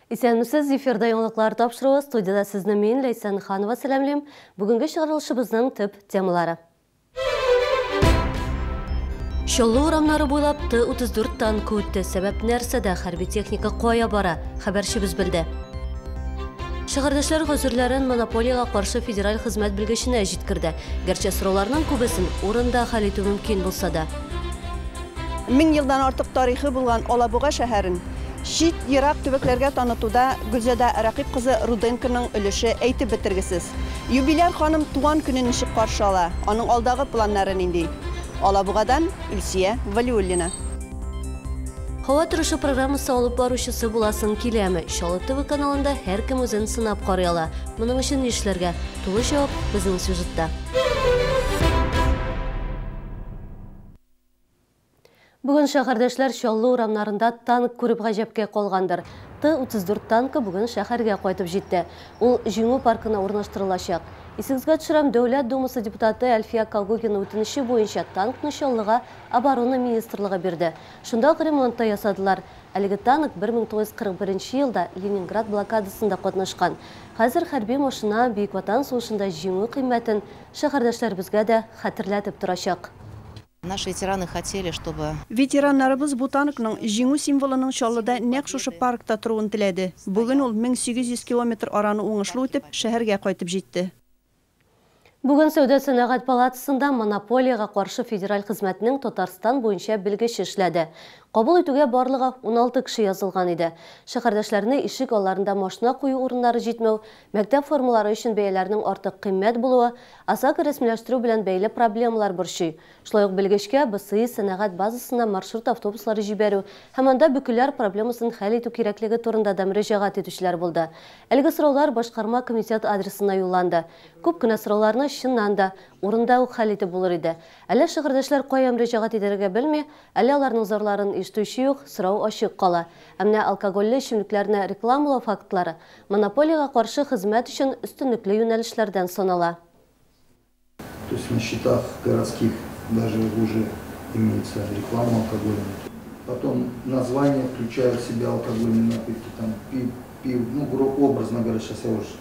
Исәнмесез, эфирда яңалыклар тапшыруы, студияда сезне мин, Ләйсән Ханова сәламлим. Бүгенге чыгарылышыбызның төп темалары. Чаллы урамнары буйлап Т-34 танкы үтте. Сәбәп нәрсәдә? Хәрби техника кая бара? Хәбәрчебез белде. Шәһәрдәшләр гозерләрен монополиягә каршы федераль хезмәт белгеченә җиткерде. Гәрчә сорауларның күбесен урында хәл итү мөмкин булса да. 1000 елдан артык тарихы булган Алабуга шәһәрен чит ерак төбәкләргә танытуда Гөлзада Рәкыйп кызы Руденконың өлеше әйтеп бетергесез. Юбиляр ханым туган көнен ничек каршы ала? Аның алдагы планнары нинди? Алабугадан Илсия Валиуллина. Һава торышы программасы алып баручысы буласың киләме? Чаллы ТВ каналында һәркем үзен сынап карый ала. Моның өчен нишләргә? Тулы җавап безнең сюжетта. Бүген шәһәрдәшләр Чаллы урамнарында танк күреп гаҗәпкә калгандыр. Т-34 танкы бүген шәһәргә кайтып җитте. Ул Җиңү паркына урнаштырылачак. Исегезгә төшерәм, Дәүләт Думасы депутаты Әлфия Когогина үтенече буенча танкны Чаллыга Оборона министрлыгы бирде. Шунда ук ремонт та ясадылар. Әлеге танк 1941 елда Ленинград блокадасында катнашкан. Хәзер хәрби машина Бөек Ватан сугышында җиңү кыйммәтен шәһәрдәшләребезгә дә хәтерләтеп торачак. Наши ветераны хотели, чтобы Ветераннарыбыз бу танкның җиңү символының Чаллыда нәкъ шушы паркта торуын теләде. Бүген ул 1800 километр араны уңышлы үтеп, шәһәргә кайтып җитте. Бүген Сәүдә сәнәгать палатасында монополиягә каршы федераль хезмәтнең Татарстан буенча белгече эшләде. Кабул итүгә барлыгы 16 кеше язылган иде. Шәһәрдәшләрне ишек алларында машина кую урыннары җитмәү, мәктәп формалары өчен бәяләрнең артык кыйммәт булуы, ОСАГО рәсмиләштерү белән бәйле проблемалар борчый. Шулай ук белгечкә БСИ сәнәгать базасына маршрут автобуслары җибәрү һәм анда бөкеләр проблемасын хәл итү кирәклеге турында да мөрәҗәгать итүчеләр булды. Әлеге сораулар башкарма комитет адресына юлланды. Күп кенә сорауларны чыннан да урында ук хәл итеп булыр иде. Әллә шәһәрдәшләр кая мөрәҗәгать итәргә белми, әллә аларның зарларын ишетүче юк, сорау ачык кала. Ә менә алкогольле эчемлекләрне рекламалау фактлары монополиягә каршы хезмәт өчен өстенлекле юнәлешләрдән санала. То есть на счетах городских даже уже имеется реклама алкогольная. Потом название включают в себя алкогольные напитки, там пив, ну, образно говоря, сейчас я уже,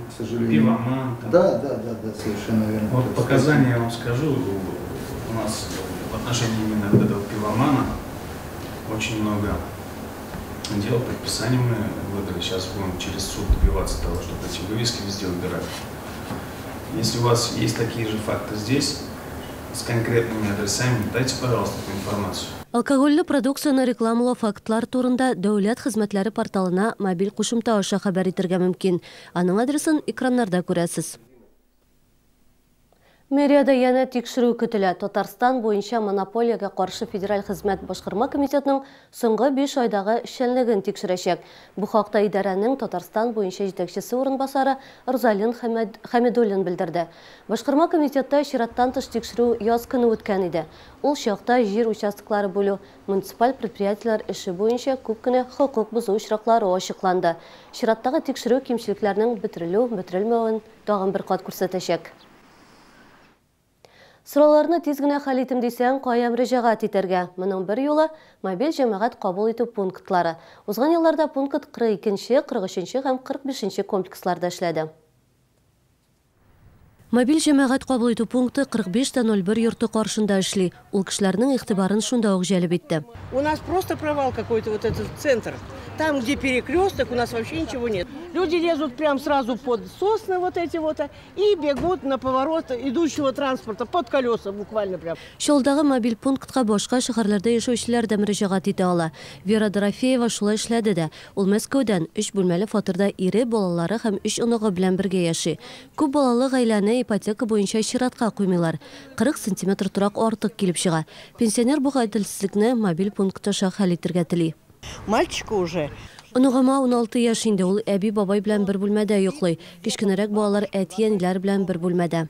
к сожалению. Пивоман, там. Да, совершенно верно. Вот То есть показания я вам скажу, у нас в отношении именно вот этого пивомана очень много дел, предписаний мы выдали. Сейчас будем через суд добиваться того, чтобы эти вывески везде убирали. Если у вас есть такие же факты здесь, с конкретными адресами, дайте, пожалуйста, эту информацию. Алкогольле продукцияне рекламалау фактлар турында Дәүләт хезмәтләре порталына мобиль кушымта аша хәбәр итәргә мөмкин. Аның адресын экраннарда күрәсез. Мэриядә янә тикшерү көтелә. Татарстан буенча монополиягә каршы федераль хезмәт башкарма комитетының соңгы 5 айдагы эшчәнлеген тикшерәчәк. Бу хакта идарәнең Татарстан буенча җитәкчесе урынбасары Рузалин Хамидуллин белдерде. Башкарма комитетта чираттан тыш тикшерү яз көне үткән иде. Ул чакта җир участоклары бүлү, муниципаль предприятиеләр эше буенча күп кенә хокук бозу очраклары ачыкланды. Чираттагы тикшерү кимчелекләрнең бетерелү, бетерелмәвен тагын бер кат күрсәтәчәк. Сорауларны тиз генә хәл итим дисәң, кая мөрәҗәгать итәргә? Моның бер юлы мобиль җәмәгать кабул итү пунктлары. Узган елларда пункт 42-нче, 43-нче һәм 45-нче комплексларда эшләде. Мобиль җәмәгать кабул итү пункты 45.01 йорты каршында эшли. Ул кешеләрнең игътибарын шунда ук җәлеп итте. У нас просто провал какой-то, вот этот центр. Там, где перекресток, у нас вообще ничего нет. Люди лезут прям сразу под сосны вот эти вот и бегут на поворот идущего транспорта, под колеса буквально прям. Чаллыдагы мобиль пунктка башка шәһәрләрдә яшәүчеләр дә мөрәҗәгать итә ала. Вера Дорофеева шулай эшләде дә. Ул Мәскәүдән 3 бүлмәле фатирда ире, балалары һәм 3 оныгы белән бергә яши. Күп балалы гаиләне ипотека буенча чиратка куймыйлар. 40 сантиметр торак артык килеп чыга. Пенсионер бу гаделсезлекне мобиль пункт аша хәл итәргә тели. Мальчику уже. Оныгыма 16 яшь инде, ул әби бабай белән бер бүлмәдә йоклый. Кечкенәрәк балалар әти-әниләр белән бер бүлмәдә.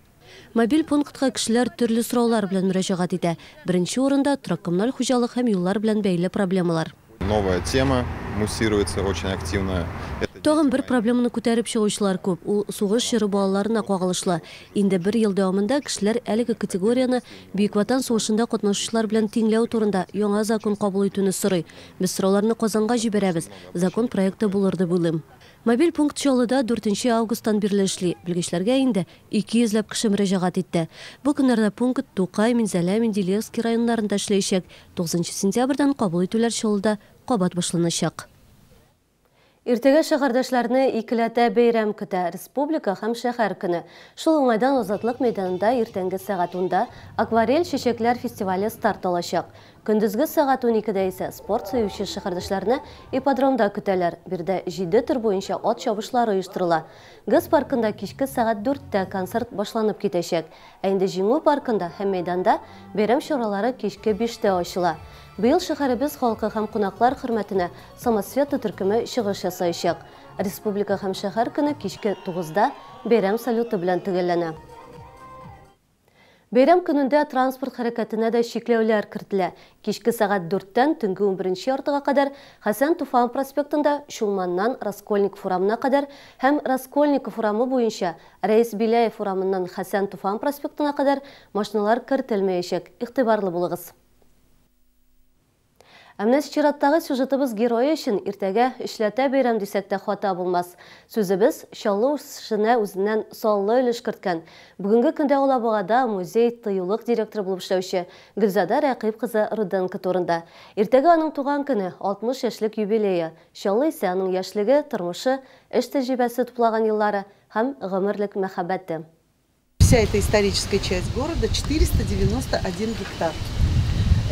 Мобиль пунктка кешеләр төрле сораулар белән мөрәҗәгать итә. Беренче урында торак-коммуналь хуҗалык һәм юллар белән бәйле проблемалар. Новая тема. муссируется очень активно. Тагын бер проблеманы күтәреп чыгучылар күп. Ул сугыш чоры балаларына кагылышлы. Инде бер ел дәвамында кешеләр әлеге категорияне Бөек Ватан сугышында катнашучылар белән тиңләү турында яңа закон кабул итүне сорый. Без сорауларны Казанга җибәрәбез. Закон проекты булыр дип уйлыйм. Мобиль пункт Чаллыда 4 августтан бирле эшли. Белгечләргә инде 200 ләп кеше мөрәҗәгать итте. Бу көннәрдә пункт Тукай, Минзәлә, Менделеевский районнарында эшләячәк. 9 сентябрьдән кабул итүләр Чаллыда кабат башланачак. Иртәгә шәһәрдәшләрне икеләтә бәйрәм көтә. Республика һәм шәһәр көне. Шул уңайдан Азатлык мәйданында иртәнге сәгать 10-да Акварель чәчәкләр фестивале старт алачак. Көндезге сәгать 12-дә исә спорт сөюче шәһәрдәшләрне ипподромда көтәләр. Биредә 7 төр буенча ат чабышлары оештырыла. ГЭС паркында кичке сәгать 4-тә концерт башланып китәчәк. Ә инде Җиңү паркында һәм мәйданда бәйрәм чаралары кичке 5-тә ачыла. Быел шәһәребез халкы һәм кунаклар хөрмәтенә Самосвета төркеме чыгыш ясаячак. Республика һәм шәһәр көне кичке 9-да бәйрәм салюты белән төгәлләнә. Бәйрәм көнендә транспорт хәрәкәтенә дә чикләүләр кертелә. Кичке сәгать 4-тән төнге 11:30 кадәр Хәсән Туфан проспектында Чулманнан Раскольников урамына кадәр һәм Раскольников урамы буенча Рәис Беляев урамыннан Хәсән Туфан проспектына кадәр машиналар кертелмәячәк. Игътибарлы булыгыз. Ә менә чираттагы сюжетыбыз герое өчен иртәгә эшләтә бәйрәм дисәк тә хата булмас. Сүзебез Чаллы үсешенә үзеннән саллы өлеш керткән. Бүгенге көндә Алабугада музей тыюлык директоры булып эшләүче Гөлзада Рәкыйп кызы Руденко турында. Иртәгә аның туган көне, 60 яшьлек юбилее. Чаллы исә аның яшьлеге, тормышы, эш тәҗрибәсе туплаган еллары һәм гомерлек мәхәббәте. Вся эта историческая часть города 491 гектар.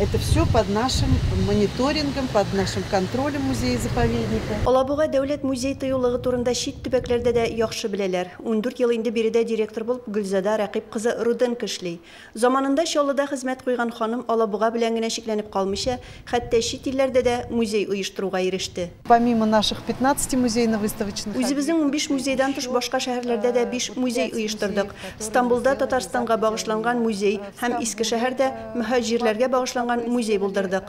Это все под нашим мониторингом, под нашим контролем музея-заповедника. Алабуга дәүләт музей тыюлыгы турында чит төбәкләрдә дә яхшы беләләр. 14 ел инде биредә директор булып Гөлзада Рәкыйп кызы Руденко эшли. Заманында Чаллыда хезмәт куйган ханым Алабуга белән генә чикләнеп калмыйча, хәтта чит илләрдә дә музей оештыруга иреште. Помимо наших 15 музейно-выставочных Үзебезнең 15 музейдан тыш башка шәһәрләрдә дә 5 музей оештырдык. Стамбулда Татарстанга багышланган музей һәм Иске шәһәрдә мөһаҗирләргә багышланган музей булдырдык.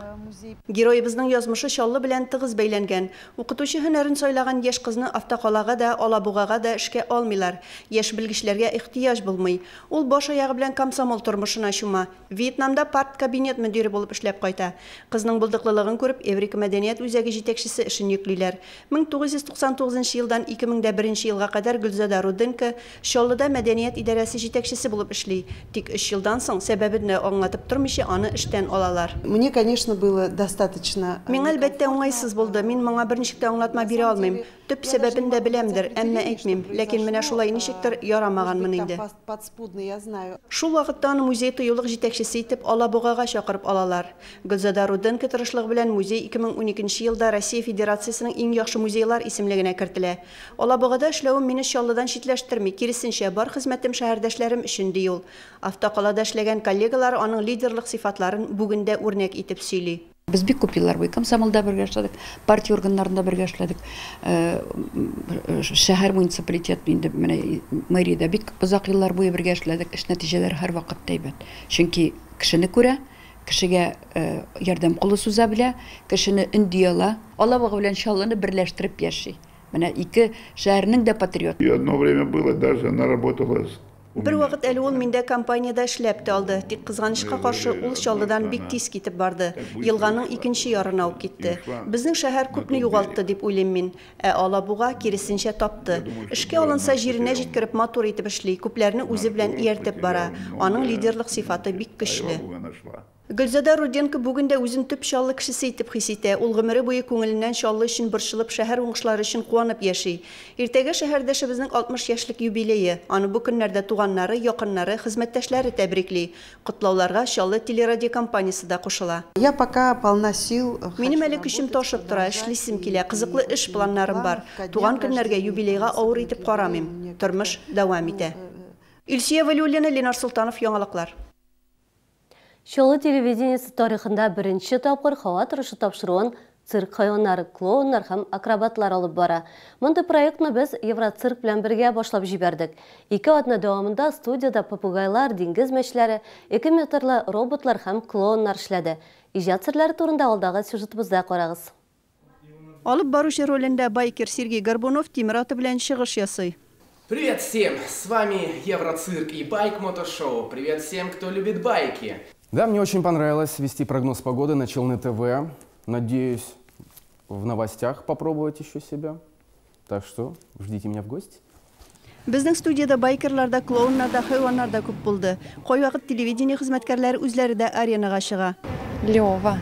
Героебызның язмышы Чаллы белән тыгыз бәйләнгән. Укытучы һөнәрен сайлаган яшь кызны автокалага да, Алабугага да эшкә алмыйлар. Яшь белгечләргә ихтыяҗ булмый. Ул баш аягы белән комсомол тормышына чума. Вьетнамда парткабинет мөдире булып эшләп кайта. Кызның булдыклылыгын күреп, Эврика мәдәният үзәге җитәкчесе эшен йөклиләр. 1999 елдан 2001 елга кадәр Гөлзада Руденко Чаллыда мәдәният идарәсе җитәкчесе булып эшли. Тик 3 елдан соң сәбәбен дә аңлатып тормыйча аны эштән алалар. Мне, конечно, было достаточно. Миңа әлбәттә уңайсыз булды. Мин моңа берничек тә аңлатма бирә алмыйм. Төп сәбәбен дә беләмдер, әмма әйтмим. Ләкин менә шулай ничектер ярамаганмын инде. Шул вакытта аны музей тыюлык җитәкчесе итеп Алабугага чакырып алалар. Гөлзада Руденко тырышлыгы белән музей 2012 елда Россия Федерациясенең иң яхшы музейлар исемлегенә кертелә. Алабугада эшләвем мине Чаллыдан читләштерми, киресенчә, бар хезмәтем шәһәрдәшләрем өчен, ди ул. Автокалада эшләгән коллегалары аның лидерлык сыйфатларын бүген дә үрнәк итеп сөйли. Без бик күп еллар буе комсомолда бергә эшләдек, партия органнарында бергә эшләдек. Шәһәр муниципалитет инде менә мэриядә бик озак еллар буе бергә эшләдек. Эш нәтиҗәләре һәрвакытта әйбәт. Чөнки кешене күрә, кешегә ярдәм кулы суза белә, кешене өнди ала. Алабуга белән Чаллыны берләштереп яши. Менә ике шәһәрнең дә патриоты. И одно время было, даже она работала с Бер вакыт әле ул миндә компаниядә эшләп тә алды. Тик кызганычка каршы ул Чаллыдан бик тиз китеп барды. Елганың икенче ярына ук китте. Безнең шәһәр күпне югалтты дип уйлыйм мин. Ә Алабуга киресенчә тапты. Эшкә алынса җиренә җиткереп матур итеп эшли, күпләрне үзе белән ияртеп бара. Аның лидерлык сыйфаты бик көчле. Гөлзада Руденко бүген дә үзен төп Чаллы кешесе итеп хис итә. Ул гомере буе күңеленнән Чаллы өчен борчылып, шәһәр уңышлары өчен куанып яши. Иртәгә шәһәрдәшебезнең 60 яшьлек юбилее. Аны бу көннәрдә туганнары, якыннары, хезмәттәшләре тәбрикли. Котлауларга Чаллы телерадиокомпаниясе дә кушыла. Я пока полна сил. Минем әле көчем ташып тора, эшлисем килә, кызыклы эш планнарым бар. Туган көннәргә, юбилейга авыр итеп карамыйм. Тормыш дәвам итә. Илсөя Вәлиуллина, Ленар Султанов, яңалыклар. Чаллы телевидениесе тарихында беренче тапкыр һава торышы тапшыруын цирк хайваннары, клоуннар һәм акробатлар алып бара. Мондый проектны без Евроцирк белән бергә башлап җибәрдек. 2 атна дәвамында студияда попугайлар, диңгез мәчеләре, 2 метрлы роботлар һәм клоуннар эшләде. Иҗат серләре турында алдагы сюжетыбызда карагыз. Алып баручы ролендә байкер Сергей Горбунов тимер аты белән чыгыш ясый. Привет всем! С вами Евроцирк и Байк Мотошоу. Привет всем, кто любит байки. Да, мне очень понравилось вести прогноз погоды на Челны ТВ. Надеюсь, в новостях попробовать еще себя. Так что ждите меня в гости. Безнең студиядә байкерлар да, клоуннар да, хайваннар да күп булды. Кайвакыт телевидение хезмәткәрләре үзләре дә аренага чыга. Лева.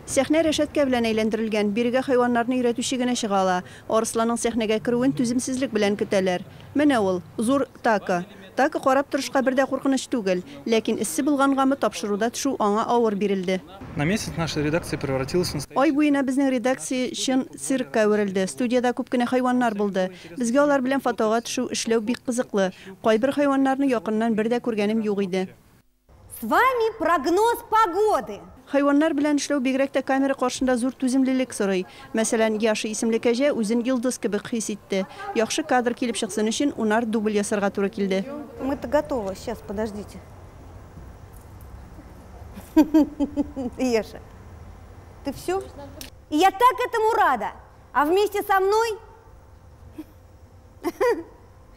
Сәхнә рәшәткә белән әйләндерелгән. Бирегә хайваннарны өйрәтүче генә чыга ала. Арысланның сәхнәгә керүен түземсезлек белән көтәләр. Менә ул, зур така. Така карап торышка бер дә куркыныч түгел, ләкин эссе булгангамы тапшыруда төшү аңа авыр бирелде. На месяц наша редакция превратилась в Ай буена безнең редакция чын циркка әверелде. Студиядә күп кенә хайваннар булды. Безгә алар белән фотога төшү, эшләү бик кызыклы. Кайбер хайваннарны якыннан бер дә күргәнем юк иде. С вами прогноз погоды. Хайваннар белән эшләү бигрәк тә камера каршында зур түземлелек сорый. Мәсәлән, Яша исемле кәҗә үзен йолдыз кебек хис итте. Яхшы кадр килеп чыксын өчен унар дубль ясарга туры килде. Мы-то готовы. Сейчас, подождите. Яша, ты все? И я так этому рада. А вместе со мной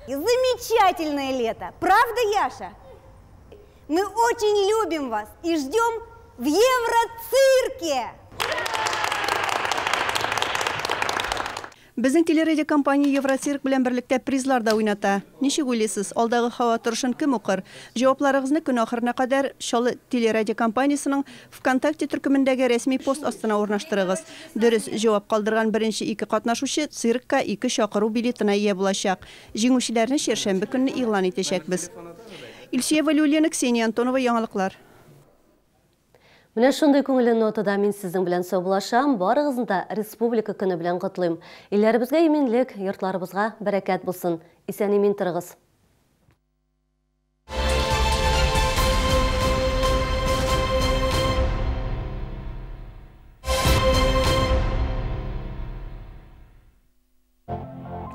замечательное лето. Правда, Яша? Мы очень любим вас и ждем в Евроцирке! Безнең телерадиокомпания Евроцирк белән берлектә призлар да уйната. Ничек уйлыйсыз, алдагы һава торышын кем укыр? Җавапларыгызны көн ахырына кадәр Чаллы телерадиокомпаниясенең ВКонтакте төркемендәге рәсми пост астына урнаштырыгыз. Дөрес җавап калдырган беренче ике катнашучы циркка ике чакыру билетына ия булачак. Җиңүчеләрне чәршәмбе көнне игълан итәчәкбез. Илсөя Вәлиуллина, Ксения Антонова, яңалыклар. Менә шундый күңелле нотада мин сезнең белән саубуллашам. Барыгызны да Республика көне белән котлыйм. Илләребезгә иминлек, йортларыбызга бәрәкәт булсын. Исән-имин торыгыз.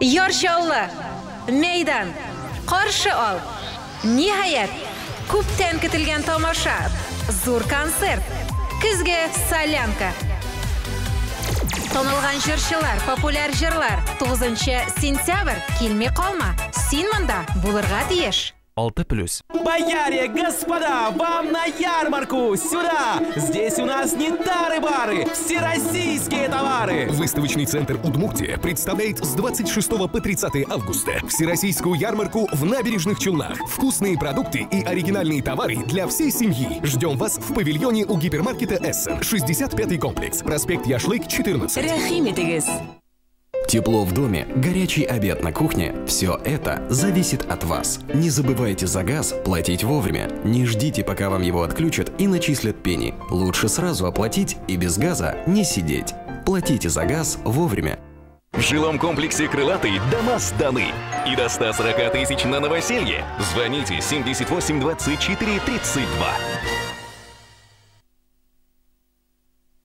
Яр Чаллы, мәйдан, каршы ал. Ниһаять, күптән көтелгән тамаша, зур концерт, көзге солянка. Танылган җырчылар, популяр җырлар. 9 сентябрь, килми калма. Син монда булырга тиеш. 6+. Бояре, господа, вам на ярмарку! Сюда! Здесь у нас не тары-бары, всероссийские товары! Выставочный центр Удмуртия представляет с 26 по 30 августа всероссийскую ярмарку в Набережных Челнах. Вкусные продукты и оригинальные товары для всей семьи. Ждем вас в павильоне у гипермаркета Эссен, 65-й комплекс, проспект Яшлык, 14. Рәхим итегез. Тепло в доме, горячий обед на кухне – все это зависит от вас. Не забывайте за газ платить вовремя. Не ждите, пока вам его отключат и начислят пени. Лучше сразу оплатить и без газа не сидеть. Платите за газ вовремя. В жилом комплексе «Крылатый» дома сданы. И до 140 тысяч на новоселье. Звоните 78 24 32.